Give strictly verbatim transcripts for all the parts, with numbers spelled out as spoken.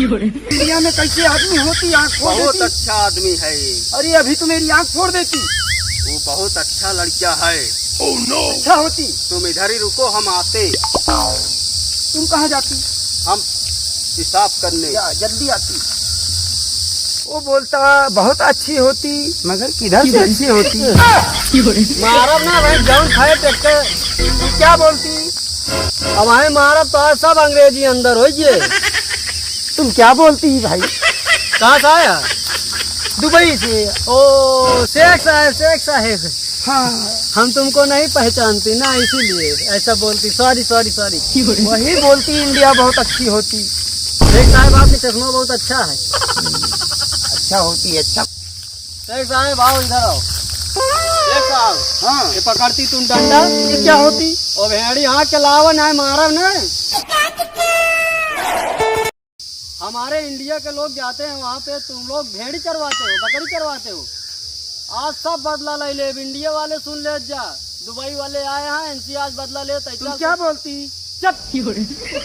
इंडिया में कैसे आदमी होती, आँख फोड़ बहुत देती। अच्छा आदमी है ये। अरे, अभी तो मेरी आँख फोड़ देती। वो बहुत अच्छा लड़का है। अच्छा होती। तुम इधर ही रुको, हम आते। तुम कहाँ जाती? हम पेशाब करने। या, जल्दी आती। वो बोलता, बहुत अच्छी होती, मगर किधर से अच्छी होती? मारब ना भाई, जौन खाए टेक के। तू क्या बोलती? अब आए मारब तो आज सब अंग्रेजी अंदर हो गए। तुम क्या बोलती भाई? कहाँ से आया? दुबई से। ओ, शेख साहब, शेख साहब। हाँ। हम तुमको नहीं पहचानती ना, इसीलिए ऐसा बोलती। सॉरी, सॉरी, सॉरी। वही बोलती, इंडिया बहुत अच्छी होती। शेख साहब, आपके चश्मा बहुत अच्छा है। अच्छा होती, अच्छा। शेख साहब, आओ, इधर आओ। शेख साहब, हाँ। ये पकड़ती तुम डंडा? ये क्या होती? ओ भेड़ी, हाँ, के लावा ना, मारब ना। हमारे इंडिया के लोग जाते हैं वहाँ पे, तुम लोग भेड़ी चरवाते हो, बकरी चरवाते हो। आज सब बदला ले ले, इंडिया वाले सुन ले जा, दुबई वाले आए हैं, इनसे आज बदला ले। तुम क्या बोलती? चुप।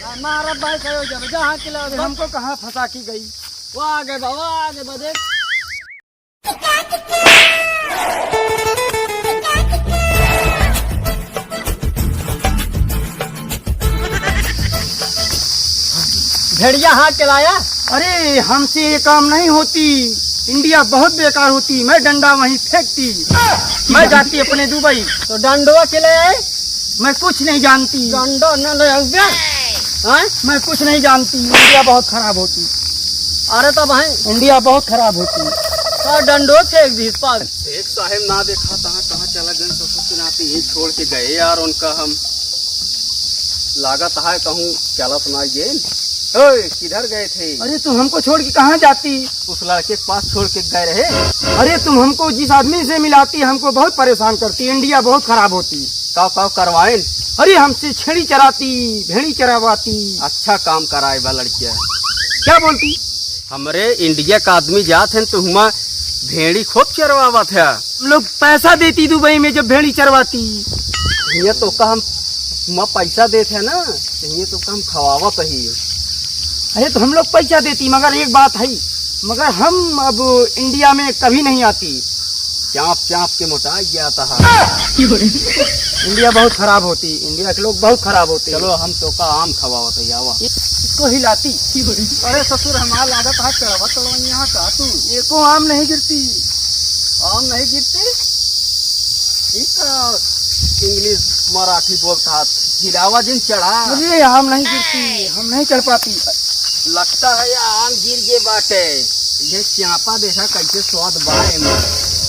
हाँ, मारा भाई, कहो जब जहाँ के लाओ, हमको कहाँ फंसा की गई? वो आ गए बाबा, आ गए बदे। भेड़िया हाँक के लाया। अरे, हमसे ये काम नहीं होती। इंडिया बहुत बेकार होती। मैं डंडा वहीं फेंकती। मैं जाती अपने दुबई। तो डंडवा के ले आए? मैं कुछ नहीं जानती। डंडा न ले आवे। हाँ? मैं कुछ नहीं जानती। इंडिया बहुत खराब होती। अरे तो भाई। इंडिया बहुत खराब होती। तो डंडो फेंक दी इस पार। शेख साहेब ना देखा तहाँ कहाँ चला गए, ससुर के नाते यहीं छोड़ के गए यार उनका हम। लागत है कहूँ चलत ना गए। ओए, किधर गए थे? अरे, तुम हमको छोड़ के कहाँ जाती? उस लड़के के पास छोड़ के गए रहे। अरे, तुम हमको जिस आदमी से मिलाती, हमको बहुत परेशान करती। इंडिया बहुत खराब होती। काव काव करवाएन? अरे, हमसे छेड़ी चराती, भेड़ी चरावाती। अच्छा काम कराए बा लड़किया। क्या बोलती? हमरे इंडिया का आदमी जात हैं तो हुआ भेड़ी खूब चरवावत है। हम लोग पैसा देती दुबई में जब भेड़ी चरवाती। ये तो का हम हुआ पैसा देत है ना, तो ये तो का हम खवावत ही। अरे, तो हम लोग पैसा देती, मगर एक बात है, मगर हम अब इंडिया में कभी नहीं आती। चाँप चाँप के मोटा गया था। इंडिया बहुत खराब होती, इंडिया के लोग बहुत खराब होते। चलो, हम तो का आम खवावत है, आवा। इसको हिलाती। अरे ससुर, हमार लागत है चढ़वा चढ़वा यहाँ का तू। एको आम नहीं गिरती। आम नहीं गिरती? ठीक है, इंग्लिश मराठी बोलता है, हिलावा जिन चढ़ा। अरे, आम नहीं गिरती, हम नहीं चढ़ पाती। लगता है ये आम गिर गए बाटे। ये चापा देखा कैसे स्वाद बा एमे।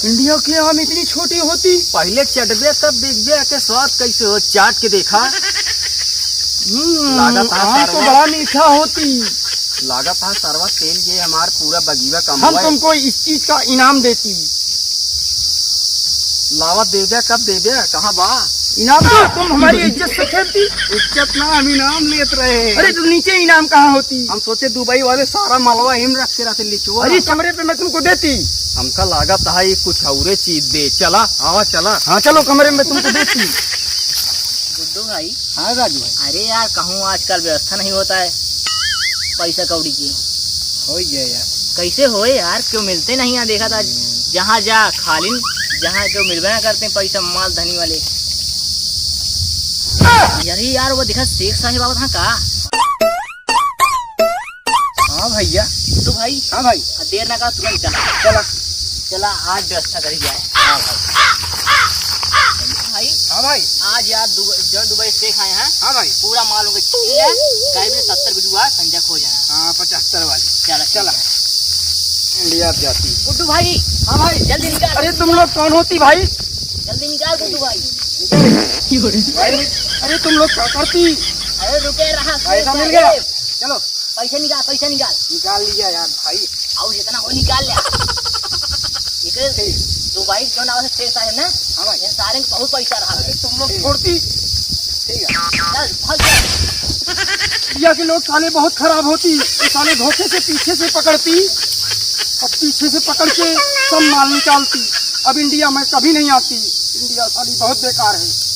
इंडिया के आम इतनी छोटी होती। पहले चटबे तब देखबे के स्वाद कैसे हो, चाट के देखा। हम्म, लागत है आम तो सरवा। बड़ा मीठा होती। लागत है सरवा तेल ये हमार पूरा बगीवा हम कमवाए। तुमको इस चीज का इनाम देती। लावा देबे कब देबे, कहाँ बा? इनाम तो तुम हमारी इज्जत से खेलती। इज्जत ना, हम इनाम लेत रहे। अरे, तो नीचे इनाम कहाँ होती? हम सोचे दुबई वाले सारा मलवा हिम रख के रहते लिचुआ। अरे, कमरे पे मैं तुमको देती। हमका लागत है ये कुछ औरे चीज दे। चला, आवा चला। हाँ, चलो, कमरे में तुमको देती। गुड्डू भाई। हाँ राजू भाई। अरे यार, कहूँ आजकल व्यवस्था नहीं होता है पैसा कौड़ी की। हो गया यार। कैसे होए यार, क्यों मिलते नहीं यहाँ? देखा था, जहाँ जा खाली, जहाँ क्यों मिलबे ना करते पैसा, माल धनी वाले। यही यार, वो देखा शेख साहब आवत हाँ का? हाँ भैया। तो भाई। हाँ भाई। देर ना का, तुरंत चला। चला। चला, आज व्यवस्था करी जाए। हाँ भाई। भाई। हाँ भाई। आज यार दुब-, जो दुबई से खाए हैं। हाँ भाई। पूरा माल उनके छीन ले, कहीं भी सत्तर बिजुआ संजय खो जाए। हाँ, पचहत्तर वाली। चला, चला। चला। इंडिया जाती। गुड्डू भाई। हाँ भाई। जल्दी निकाल। अरे तुम लोग कौन होती भाई? जल्दी निकाल गुड्डू भाई। भाई, अरे तुम लोग क्या करती? अरे रुके रहा, पैसा मिल गया। चलो। पैसे निकाल, पैसे निकाल। निकाल लिया यार भाई। और जितना हो निकाल ले। इके ठीक। दुबई जो ना हो शेख साहब ना, हाँ भाई। ये सारे को बहुत पैसा रहा। अरे तुम लोग ठीक। छोड़ती। ठीक है। चल, भाग जा। इंडिया के लोग साले बहुत खराब होती। ये साले धोखे से पीछे से पकड़ती और पीछे से पकड़ के सब माल निकालती। अब इंडिया मैं कभी नहीं आती। इंडिया साली बहुत बेकार है।